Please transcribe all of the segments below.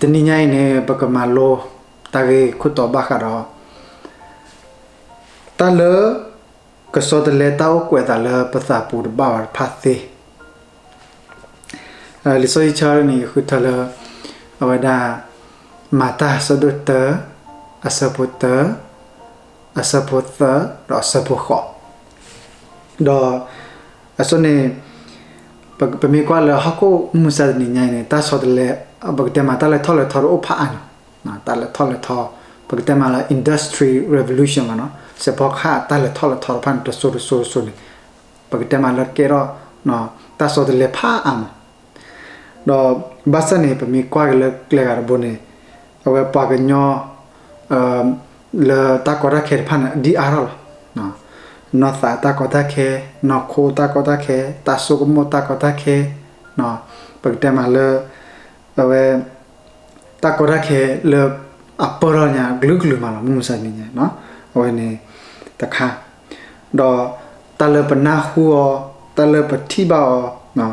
တနံၤညါအံၤန့ၣ် ပကမၤလိတၢ်ဂ့ၢ်ခိၣ်တီဘၣ်ဃးဒီး တၢ်လၢ ကဆီတလဲတၢ်အိၣ်ကွဲးသးလၢပသးပူၤတဘၣ်ဘၣ်တဖၣ်သ့. လံာ်စီဆှံဆၢန့ၣ် ယဃုထၢလၢ အဝဲဒၣ် မၤတၢ်အဆၢဒိၣ်တၢ အဆၢဖိတၢ အဆၢဖိသၢ ဒီးအဆၢဖိဃိး ဒီး အဆိန့ၣ် ပမ့ၢ်ကွၢ်လၢဟီၣ်ခိၣ်မုၢ်မဆါတနံၤညါအံၤန့ၣ် တၢ်ဆီတလဲ ပကတဲမးတၢ်လဲၤထီၣ်လဲၤထီတအိၣ်ဖးအါန့ၣ် တၢ်လဲၤထီၣ်လဲၤထီ ပကတဲမးလၢ industrial revolution မးနီၤ စဲးဖီကဟၣ်တၢ်လဲၤထီၣ်လဲၤထီတဖၣ်န့ၣ် တစိၤတစိၤတစိၤန့ၣ် ပကတဲမးလၢကဲထီၣ် တၢ်ဆီတလဲဖးအါမး ဒီးဘၣ်ဆၣ်န့ၣ် ပမ့ၢ်ကွၢ်က့ၤလၢကျဲဂၤတဘိန့ၣ် အဝဲပှၤကညီ လၢတၢ်ကီတၢ်ခဲတဖၣ်န့ၣ် ဒ်အါထီၣ်လီၤ. နီၢ်သးတၢ်ကီတၢ်ခဲ, နီၢ်ခိတၢ်ကီတၢ်ခဲ, တၢ်ဆိကမိၣ်တၢ်ကီတၢ်ခဲ, ပကတဲမးလၢ အဝဲ တၢ်ကီတၢ်ခဲလၢအပၢၢ်ထီၣ်ညါကလုာ်ကလုာ်မးလီၤ မုၢ်မဆါတနံၤညါ, အဝဲန့ၣ်တခါ, ဒီးတၢ်လၢပနၢ်ဟူအီၤ, တၢ်လၢပထံၣ်ဘၣ်အီၤ,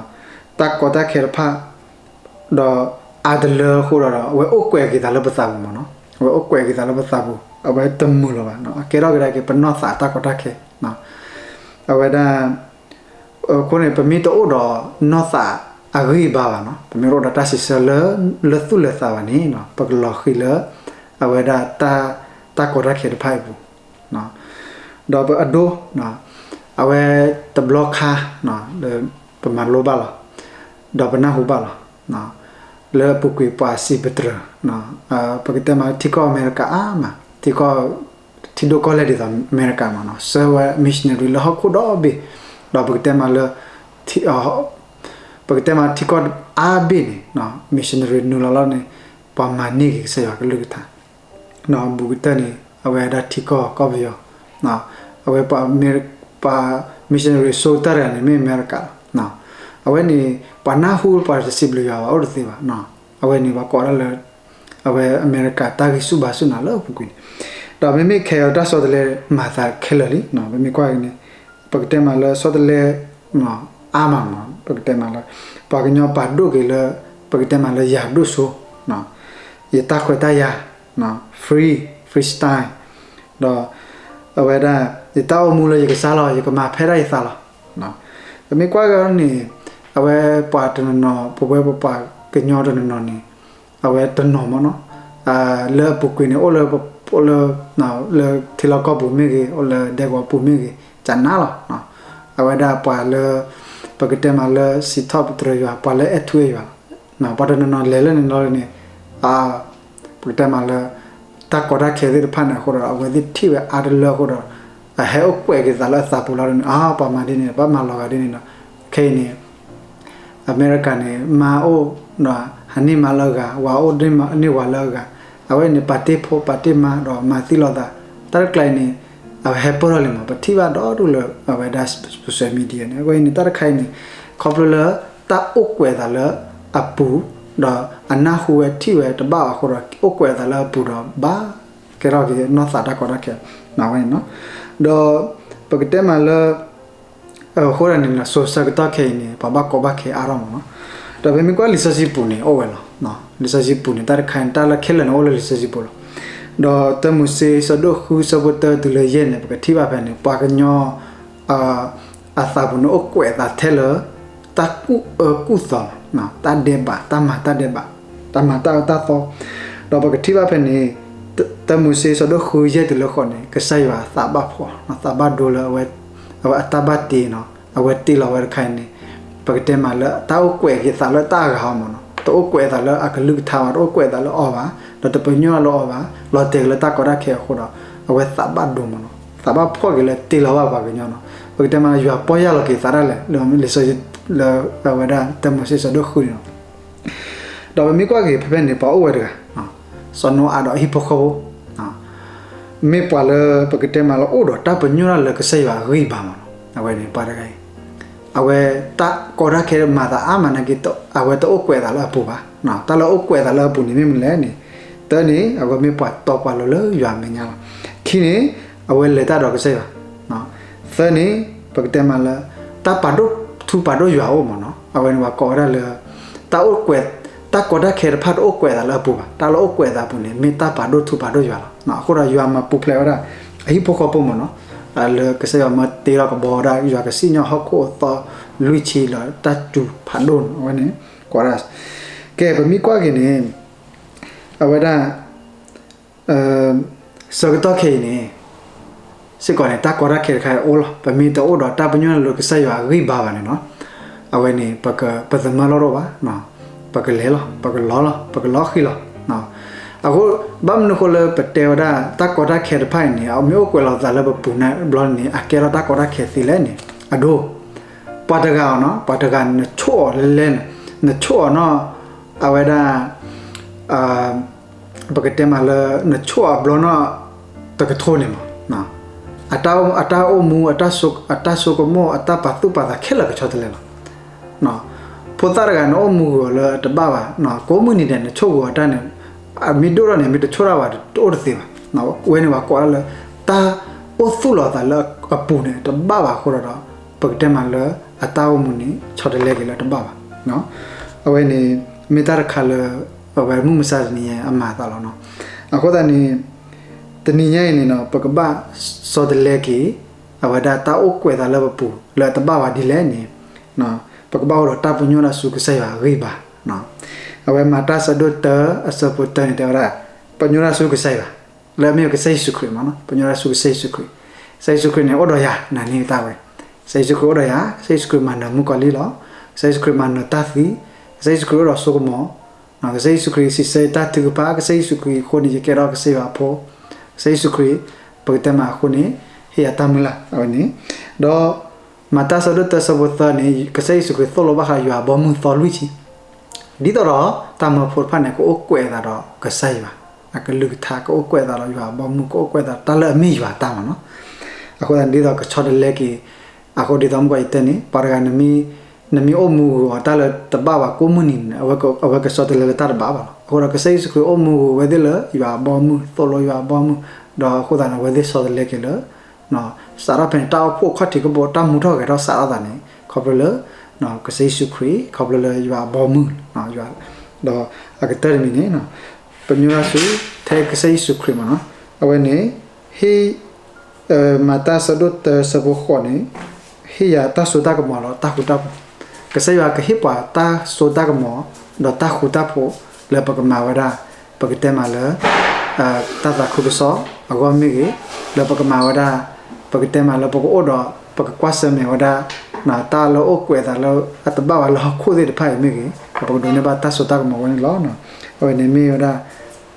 တၢ်ကီတၢ်ခဲတဖၣ်, ဒီးအါတလၢအဃိဒီး အဝဲအိၣ်ကွဲးက့ၤသးလၢပသးပူၤမးနီၤ, အဝဲအိၣ်ကွဲးက့ၤသးလၢပသးပူၤ, အဝဲတမုာ်လၢၤဘၣ်, အကဲထီၣ်ကဒါက့ၤပနီၢ်သးတၢ်ကီတၢ်ခဲ, အဝဲဒၣ် အဃိန့ၣ် ပမ့ၢ်တအိၣ်ဒီးနီၢ်သးအဂံၢ်အဘါဘၣ်နီၤ, ပမ့ၢ်တအိၣ်ဒီးတၢ်စံးဆၢလၢ လၢသူၣ်လၢသးဘၣ်န့ၣ် ပကလီၤဃံၤလၢ အဝဲဒၣ် တၢ်ကီတၢ်ခဲတဖၣ်အံၤပူၤ, ဒီးပအဒိ အဝဲတဘျီခါ ပမၤလိဘၣ်လီၤ, ဒီးပနၢ်ဟူဘၣ်လီၤ, လၢအပူၤကွံာ်ပှၤစံးပတြၢၤ ပကတဲမးထံကီၢ်အမဲရကၤအါမး, ထံကီၢ် ထံဒိၣ်ကီၢ်လဲၢ်ဒ်သိးအမဲရကၤမးနီၤ, ဆှၢဝဲ missionary လၢဟီၣ်ခိၣ်ဒီဘ့ၣ်, ဒီးပကတဲမးလၢ ပကတဲမးထံကီၢ်အါဘ့ၣ်န့ၣ် missionary နုာ်လီၤလီၤန့ၣ် ပှၤမၤန့ၢ်က့ၤကစၢ်ယွၤကလုၢ်ကထါ, ဘူးကတၢၢ်န့ၣ် အဝဲဒၣ်ထံကီၢ်ကီၢ်ပယီၤ, အဝဲပှၤ ပှၤ missionary စိၤတၢ်တဂၤန့ၣ် မ့ၢ်အမဲရကၤလီၤ, အဝဲန့ၣ် ပှၤနၢ်ဟူပှၤတစံးဘျုးယွၤဘၣ်အိၣ်တသ့ဘၣ်, အဝဲန့ၣ်ပှၤကိးဒၣ်လၢ အဝဲအမဲရကၤတၢ်ဂံၢ်ဆူၣ်ဘါဆူၣ်နၤလၢအပူၤကွံာ်န့ၣ်, ဒီးမ့မ့ၢ်ခဲအံၤတၢ်ဆီတလဲမၤသးခဲလၢာ်လံ, ပမ့ၢ်ကွၢ်က့ၤန့ၣ် ပကတဲမးလၢဆီတလဲ အါမးမး ပကတဲမးလၢ ပှၤကညီပာ်ဒိၣ်က့ၤလၢ ပကတဲမးလၢယၤဒိၣ်စိ ယတၢ်ခွဲးတၢ်ယာ် free, freestyle ဒီး အဝဲဒၣ် ယတၢ်အိၣ်မူလၢယကစၢ်လီၤ ယကမၤဖဲဒၣ်ယသးလီၤ, ပမ့ၢ်ကွၢ်က့ၤန့ၣ် အဝဲပှၤတနီၤနီၤ ပဝဲပပှၤကညီတနီၤနီၤန့ၣ် အဝဲတနီၤမးနီၤ လၢအပူၤကွံာ်န့ၣ် အိၣ်လၢ အိၣ်လၢ လၢထံလီၢ်ကီၢ်ပူၤမ့ၢ်ဂ့ၤ အိၣ်လၢဒဲကဝီၤပူၤမ့ၢ်ဂ့ၤ ကနၣ်လီၤ, အဝဲဒၣ်ပှၤလၢ ပကတဲမးလၢစံးထီၣ်ပတြၢၤယွၤ ပှၤလၢအဲၣ်ထူအဲၣ်ယွၤလီၤ, ပှၤတနီၤနီၤလဲၤလၢန့ၣ်လီၤန့ၣ် ပကတဲမးလၢ တၢ်ကီတၢ်ခဲသ့ၣ်တဖၣ်န့ၣ်အဃိဒီး အဝဲသ့ၣ်ထံၣ်ဝဲအါတလၢအဃိဒီး အဟဲအိၣ်ကွဲးက့ၤသးလၢအသးပူၤလီၤန့ၣ် အါ ပှၤမၤဒ်န့ၣ် ဘၣ်မၤလီၤဂာ်ဒ်န့ၣ်ဒီး ခဲအံၤန့ၣ် အမဲရကၤန့ၣ် မါအိၣ် ဟးန့ၢ်မါလၢအဂၤ ဝၤအိၣ်န့ၢ်ဝၤလၢအဂၤ အဝဲန့ၣ် ပာ်တ့ၢ်ဖိပာ်တ့ၢ်မါဒီးမၤသံလီၤသး တၢ်တကျါအံၤန့ၣ် အဝဲဟဲပၢၢ်ထီၣ်လံမး ပထံၣ်ဘၣ်ဒီဒူၣ်လၢအဝဲဒၣ် social media န့ၣ် အဝဲအံၤန့ၣ် တၢ်တခါအံၤန့ၣ် ခီဖျိလၢတၢ်အိၣ်ကွဲးသးလၢအပူၤ ဒီးအနၢ်ဟူဝဲထံၣ်ဝဲတဘၣ်အဃိဒီး အိၣ်ကွဲးသးလၢအပူၤဒီးဘၣ် ကဲထီၣ်က့ၤနီၢ်သးတၢ်ကီတၢ်ခဲ ဝဲန့ၣ်နီၤ ဒီးပကတဲမးလၢ အဃိဒၣ်န့ၣ် စိၤဆၢကတီၢ်ခဲအံၤန့ၣ် ပှၤဘၣ်ကီဘၣ်ခဲအါထီၣ်မးနီၤ ဒီးပမ့ၢ်ကွၢ်လံာ်စီဆှံပူၤန့ၣ် အိၣ်ဝဲလီၤ လံာ်စီဆှံပူၤန့ၣ် တၢ်တခါန့ၣ် တၢ်လၢခဲလၢာ်န့ၣ် အိၣ်လၢလံာ်စီဆှံပူၤလီၤ ဒီးတၢမိၤၡ့ ဆၢဒိၣ်ဃုဆၢဖိတၢတုၤလၢယဲၢ်န့ၣ် ပကထံၣ်ဘၣ်ဖဲန့ၣ် ပှၤကညီ အသးပူၤန့ၣ်အိၣ်ကွဲးအသးထဲလၢ တၢ်ကူၣ်အၢကူၣ်သီ, တၢ်ဒဲးဘး, တၢ်မၤတၢ်ဒဲးဘး, တၢ်မၤတၢ်အၢတၢ်သီ, ဒီးပကထံၣ်ဘၣ်ဖဲန့ၣ် တၢမိၤၡ့ ဆၢဒိၣ်ဃု ယဲၢ်တုၤလၢဃိးန့ၣ် ကစၢ်ယွၤသးဘၣ်ဖှီၣ်, သးဘၣ်ဒိလၢ အဝဲအတၢ်ဘၣ်တ့နီၤ, အဝဲတ့လီၤဝဲတခါအံၤန့ၣ် ပကတဲမးလၢ တၢ်အိၣ်ကွဲးက့ၤသးလၢတၢ်အဂၤအီၤမးနီၤ, တအိၣ်ကွဲးသးလၢအကလုၢ်ကထါဘၣ်, တအိၣ်ကွဲးသးလၢအီၤဘၣ်, ဒီးတပညိၣ်လၢအီၤဘၣ်, လီၤတဲာ်က့ၤလၢတၢ်ကီတၢ်ခဲအဃိဒီး အဝဲသးဘၣ်ဒိမးနီၤ, သးဘၣ်ဖှီၣ်က့ၤလၢတ့လီၤဘၣ်ပှၤကညီနီၤ, ပကတဲမးလၢယွၤပီၢ်ယၢ်လီၤက့ၤသးဒၣ်လဲာ် လၢလံာ်စီဆှံ လၢအဝဲဒၣ်တၢမိၤၡ့ ဆၢဒိၣ်ဃုန့ၣ်လီၤ. ဒီးပမ့ၢ်ကွၢ်က့ၤဖဲဖဲန့ၣ် ပှၤအိၣ်ဝဲတဂၤ, စီၤနိအၤဒီးအဟံၣ်ဖိဃီဖိ, မ့ၢ်ပှၤလၢပကတဲမးလၢအိၣ်ဒီးတၢ်ပညိၣ်တၢ်လၢကစၢ်ယွၤအဂံၢ်အဘါမးနီၤ, အဝဲန့ၣ်ပှၤတဂၤအံၤ, အဝဲတၢ်ကီတၢ်ခဲမၤသးအါမးနာ်က့ အဝဲတအိၣ်ကွဲးသးလၢအပူၤဘၣ်, တၢ်လၢအိၣ်ကွဲးသးလၢအပူၤန့ၣ်မ့ၢ်မနုၤလဲၣ်န့ၣ်, တၢန့ၣ် အဝဲမ့ၢ်ပှၤတီပှၤလိၤလၢယွၤအမဲာ်ညါလီၤ, ခံန့ၣ် အဝဲလဲၤတၢ်ဒီးကစၢ်ယွၤ, သၢန့ၣ် ပကတဲမးလၢ တၢ်ပာ်ဒိၣ်ထူပာ်ဒိၣ်ယွၤအအိၣ်မးနီၤ, အဝဲန့ၣ်ပှၤကိးဝဲဒၣ်လၢ တၢ်အိၣ်ကွဲး တၢ်ကီတၢ်ခဲတဖၣ်တအိၣ်ကွဲးအသးလၢအပူၤဘၣ်. တၢ်လၢအိၣ်ကွဲးအသးအပူၤန့ၣ် မ့ၢ်တၢ်ပာ်ဒိၣ်ထူပာ်ဒိၣ်ယွၤလီၤ. အဃိဒီးယွၤမၤပူၤဖျဲးဝဲဒၣ် အဟံၣ်ဖိဃီဖိမ့ၢ်နီၤ, လၢကစၢ်ယွၤမၢတ့ထီၣ်ကဘီဝဲဒၣ် ယွၤကစံၣ်ညီၣ်ဟီၣ်ခိၣ်အသီလွံၢ်ဆံလၢတၢ်တူာ်ဖးဒိၣ်န့ၣ် အဝဲန့ၣ် ကွၢ်ဒၣ်, ကဲ ပမ့ၢ်ကွၢ်က့ၤန့ၣ် အဝဲဒၣ် ဆၢကတီၢ်ခဲအံၤန့ၣ် စ့ၢ်ကီးန့ၣ် တၢ်ကီတၢ်ခဲတခါအံၤအိၣ်လီၤ. ပမ့ၢ်တအိၣ်ဒီးတၢ်ပညိၣ်လၢကစၢ်ယွၤအဂံၢ်ဘါဘၣ်န့ၣ်နီၤ, အဝဲန့ၣ် ပသမၢလီၢ်တအိၣ်ဘၣ်, ပကလဲၤလီၤ, ပကလီလီၤ, ပကလီဃံၤလီၤ. အဃိ ဘၣ်မနုၤအဃိလၢပတဲဝဲဒၣ် တၢ်ကီတၢ်ခဲတဖၣ်အံၤန့ၣ် အမ့ၢ်အိၣ်ကွဲးလီၤသးလၢပပူၤန့ၣ်ဘျီန့ၣ် အကဲထီၣ်တၢ်ကီတၢ်ခဲသ့လဲၣ်န့ၣ် အဒိ ပှၤတဂၤအီၤနီၤ, ပှၤတဂၤနဆိၣ်အီၤလဲလဲၣ်န့ၣ်, နဆိၣ်အီၤနီၤ, အဝဲဒၣ် ပကတဲမးလၢ နဆိၣ်အီၤအဘျီနီၤ တကထိန့ၣ်မး, အတၢ်အိၣ်မူ အတၢ်ဆိကမိၣ် အတၢ်ပာ်သူၣ်ပာ်သးခဲလၢာ်ကဆီတလဲလီၤ. ဖိသၣ်တဂၤနအိၣ်မူဂ့ၤအီၤလၢတဘၣ်ဘၣ်, ကိးမုၢ်နံၤဒဲး နဆိၣ်ဂ့ၤအီၤတၢ်န့ၣ် အမ့ၢ်ဒိၣ်ထီၣ်န့ၣ် မ့ၢ်တဆိၣ်တၢ်ဘၣ်တအိၣ်တသ့ဘၣ်. ဝဲန့ၣ်ပှၤကိးဒၣ်လၢ တၢ်အိၣ်သူၣ်လီၤသးလၢအပူၤန့ၣ် တဘၣ်ဘၣ်အဃိဒီး ပကတဲမးလၢ အတၢ်အိၣ်မူန့ၣ် ဆီတလဲက့ၤလၢတဘၣ်ဘၣ်. အဝဲန့ၣ် မ့ၢ်တၢ်တခါလၢ အဝဲမုၢ်မဆါတနံၤညါအမၤအသးလီၤ. အဃိသတးန့ၣ် တနံၤညါအံၤန့ၣ်နီၤ ပကဘၣ်ဆီတလဲက့ၤ အဝဲဒၣ်တၢ်အိၣ်ကွဲးသးလၢပပူၤလၢအတဘၣ်ဘၣ်ဒ်လဲၣ်န့ၣ် ပကဘၣ်အိၣ်ဒီးတၢ်ပညိၣ်ဒၣ်ဆူကစၢ်ယွၤအဂံၢ်ဘါ. အဝဲမၤတၢ်ဆၢဒိၣ်တၢ အဆၢဖိတၢန့ၣ် တဲဝဲဒၣ် ပညိၣ်ဒၣ်ဆူကစၢ်ယွၤ လၢအမ့ၢ်ကစၢ်ယ့ၣ်ၡူးခရံာ်မးနီၤ, ပညိၣ်ဒၣ်ဆူကစၢ်ယ့ၣ်ၡူးခရံာ်, ကစၢ်ယ့ၣ်ၡူးခရံာ်န့ၣ် အိၣ်ဒီးယၤ နၤန့ၢ်တၢ်ဝဲ, ကစၢ်ယ့ၣ်ၡူးခရံာ်အိၣ်ဒီးယၤ, ကစၢ်ယ့ၣ်ၡူးခရံာ်မၤနၢၤမုၣ်ကီၤလံၢ်လီၤ, ကစၢ်ယ့ၣ်ၡူးခရံာ်မၤနၢၤတၢ်သံ, ကစၢ်ယ့ၣ်ၡူးခရံာ်အိၣ်ဒီးစိကမီၤ, ကစၢ်ယ့ၣ်ၡူးခရံာ်စံးဆၢတၢ်ထုကဖၣ်, ကစၢ်ယ့ၣ်ၡူးခရံာ်အဃိန့ၣ် ယကဲထီၣ်ကစၢ်ယွၤအဖိ, ကစၢ်ယ့ၣ်ၡူးခရံာ် ပကတဲမးအဃိန့ၣ် ဟ့ၣ်ယၤတၢ်မုၢ်လၢ် အဝဲန့ၣ်, ဒီး မၤတၢ်ဆၢဒိၣ်တၢဆၢဖိသၢန့ၣ် ကစၢ်ယ့ၣ်ၡူးခရံာ်သိၣ်လိဘၣ်ဃးယွၤအဘီအမုၢ်သီလွံၢ်ဆံ ဒ်သိးဒီး တၢ်မၢဖိတဖၣ်န့ၣ် ကအိၣ်ကွဲးအသးဒီးကစၢ်ယွၤ အကလုၢ်ကထါ ကအိၣ်ကွဲးအသးဒီးယွၤအဘီအမုၢ် ကအိၣ်ကွဲးအသးတၢ်လၢအမ့ၢ်ယွၤအတၢ်မးနီၤ. အဃိသတးန့ၣ် ဒ်သိးကဆီတလဲက့ၤ အဃိဒ်သိးမုၢ်ကီၤယတဲန့ၣ် ပှၤတဂၤ နမ့ၢ်အိၣ်မူဂ့ၤအီၤတၢ်လၢတဘၣ်ဘၣ်ကိးမုၢ်နံၤန့ၣ် အဝဲကဆီတလဲလၢတၢ်တဘၣ်ဘၣ်လီၤ. အဃိဒီးကစၢ်ယ့ၣ်ၡူးခရံာ်အိၣ်မူဂ့ၤဝဲသ့ၣ်လၢယွၤအဘီအမုၢ် သိၣ်လိယွၤအဘီအမုၢ် ဒီးအဃိသတးန့ၣ် အဝဲသ့ၣ်ဆီတလဲက့ၤလၢ စးထီၣ်ဖဲန့ၣ် တၢ်အိၣ်ဖှိၣ်အခီၣ်ထံးကဘိ တၢ်မူထီၣ်ဂဲၤထီၣ်စးထီၣ်သးန့ၣ် ခီဖျိလၢ ကစၢ်ယ့ၣ်ၡူးခရံာ် ခီဖျိလၢယွၤအဘီအမုၢ် ဒီးအကတၢၢ်တမံၤန့ၣ် ပညိၣ်ဒၣ်ဆူ ထဲကစၢ်ယ့ၣ်ၡူးခရံာ်မးနီၤ အဝဲန့ၣ် ဟ့ၣ် မၤတၢ်ဆၢဒိၣ်တၢဆၢဖိဃိးန့ၣ် ဟ့ၣ်ယၤတၢ်စိတၢ်ကမီၤဒီးတၢ်ဃူတၢ်ဖိး, ကစၢ်ယွၤကဟ့ၣ်ပှၤတၢ်စိတၢ်ကမီၤ ဒီးတၢ်ဃူတၢ်ဖိး လၢပကမၤဝဲဒၣ် ပကတဲမးလၢ တၢ်သးခုကစီၣ်အဂီၢ်မ့ၢ်ဂ့ၤ, လၢပကမၤဝဲဒၣ် ပကတဲမးလၢပကအိၣ်ဒီး ပကကွၢ်ဆၢၣ်မဲာ်ဝဲဒၣ် တၢ်လၢအိၣ်ကွဲးအသးလၢအတဘၣ်ဘၣ်လၢဟီၣ်ခိၣ်သ့ၣ်တဖၣ်အံၤမ့ၢ်ဂ့ၤ, ဒီးပကဒိးန့ၢ်ဘၣ်တၢ်စိတၢ်ကမီၤဝဲန့ၣ်လီၤ. အဝဲန့ၣ်မ့ၢ်ဝဲဒၣ်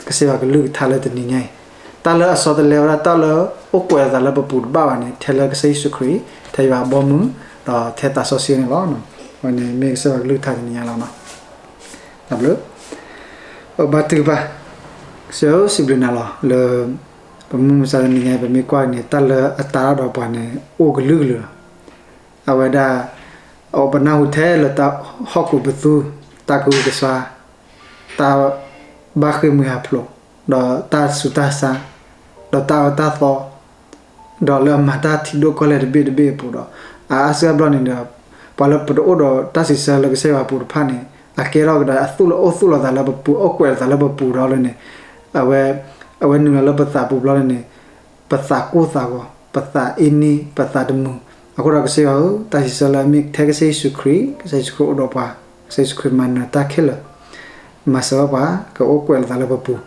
ကစၢ်ယွၤကလုၢ်ကထါလၢတနံၤညါအံၤ, တၢ်လၢအဆီတလဲဝဲဒၣ် တၢ်လၢအိၣ်ကွဲးအသးလၢပပူၤတဘၣ်ဘၣ်န့ၣ် ထဲလၢကစၢ်ယ့ၣ်ၡူးခရံာ် ထဲယွၤအဘီအမုၢ် ဒီးထဲသးစီဆှံန့ၣ်လီၤ. အဝဲန့ၣ်မ့ၢ်ကစၢ်ယွၤကလုၢ်ကထါတနံၤညါလီၤ. တၢ်ဘျုး ဘါထုကဖၣ်, ကစၢ်ယွၤဧၢ စံးဘျုးနၤလီၤ လၢ ပမုၢ်မဆါတနံၤညါအံၤ ပမ့ၢ်ကွၢ်န့ၣ် တၢ်လၢအတၢ်ထီၣ်ဒီးပှၤန့ၣ် အိၣ်ကလုာ်ကလုာ်လီၤ. အဝဲဒၣ် အပနၢ်ဟူထဲလၢတၢ်ဟီၣ်ခိၣ်ပသူ, တၢ်ကဟုကစွါ, တၢ်ဘၣ်ဃ့ၢ်မှံဟးဖျိး, ဒီးတၢ်ဆူးတၢ်ဆါ, ဒီးတၢ်အၢတၢ်သီ ဒီးလၢအမၤတၢ်ထံဒိၣ်ကီၢ်လဲၢ်တဘ့ၣ်တဘ့ၣ်အပူၤဒီး အအါစုအါဘျီန့ၣ်ဒီး ပှၤလၢပတအိၣ်ဒီးတၢ်စံးဆၢလၢကစၢ်ယွၤအပူၤတဖၣ်န့ၣ် အကဲထီၣ်ကဒီးအသူၣ်လၢအိၣ်သူၣ်လီၤသးလၢပပူၤ အိၣ်ကွဲးလီၤသးလၢပပူၤဒီးလၢန့ၣ် အဝဲ အဝဲနုာ်လီၤလၢပသးပူၤဘျီလၢန့ၣ် ပသးကိၢ်သးဂီၤ, ပသးအ့န့, ပသးတမုာ်, အဃိဒီးကစၢ်ယွၤဧၢ, တၢ်စံးဆၢလၢအမ့ၢ်ထဲကစၢ်ယ့ၣ်ၡူးခရံာ်, ကစၢ်ယ့ၣ်ၡူးခရံာ်အိၣ်ဒီးပှၤ, ကစၢ်ယ့ၣ်ၡူးခရံာ်မၤနၢၤတၢ်ခဲလၢာ်, မၤစၢၤဝဲပှၤ ကအိၣ်ကွဲးလီၤသးလၢပပူၤ,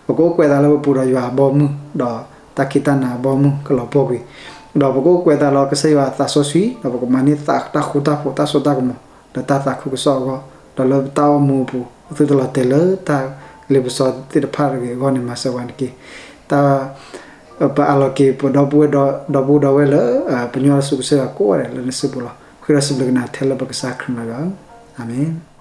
ပကအိၣ်ကွဲးသးလၢပပူၤဒီးယွၤအဘီအမုၢ်, ဒီးတၢ်ခံးတၢ်နၤအဘီအမုၢ်ကလီၤပှီၢ်ကွံာ်, ဒီးပကအိၣ်ကွဲးသးလၢကစၢ်ယွၤအသးစီဆှံ, ဒီးပကမၤန့ၢ်သးတၢ်ဃူတၢ်ဖိး တၢ်စိတၢ်ကမီၤ လၢတၢ်သးခုကစီၣ်အဂီၢ်, ဒီးလၢပတၢ်အိၣ်မူအပူၤ ပသုတလီၤတဲာ်လၢတၢ်လ့ပစီသ့ၣ်တဖၣ်တဂ့ၤအဂီၢ်န့ၣ် မၤစၢၤပှၤန့ၣ်တက့ၢ်. တၢ် ပအးလီၤက့ၤ ပဒီပုၢ်ဝဲၢ်ဒီပုၢ်ဝဲၢ်ဒီဝဲၢ်လၢ ပညိၣ်တၢ်ဆူကစၢ်ယွၤကိးဂၤဒဲးလၢနစုပူၤလီၤ. ဃ့ဒီးစံးဘျုးကနၤထဲလၢပကစၢ်ခရံာ်မံၤယွၤဧၢ, အၤမ့ၣ်.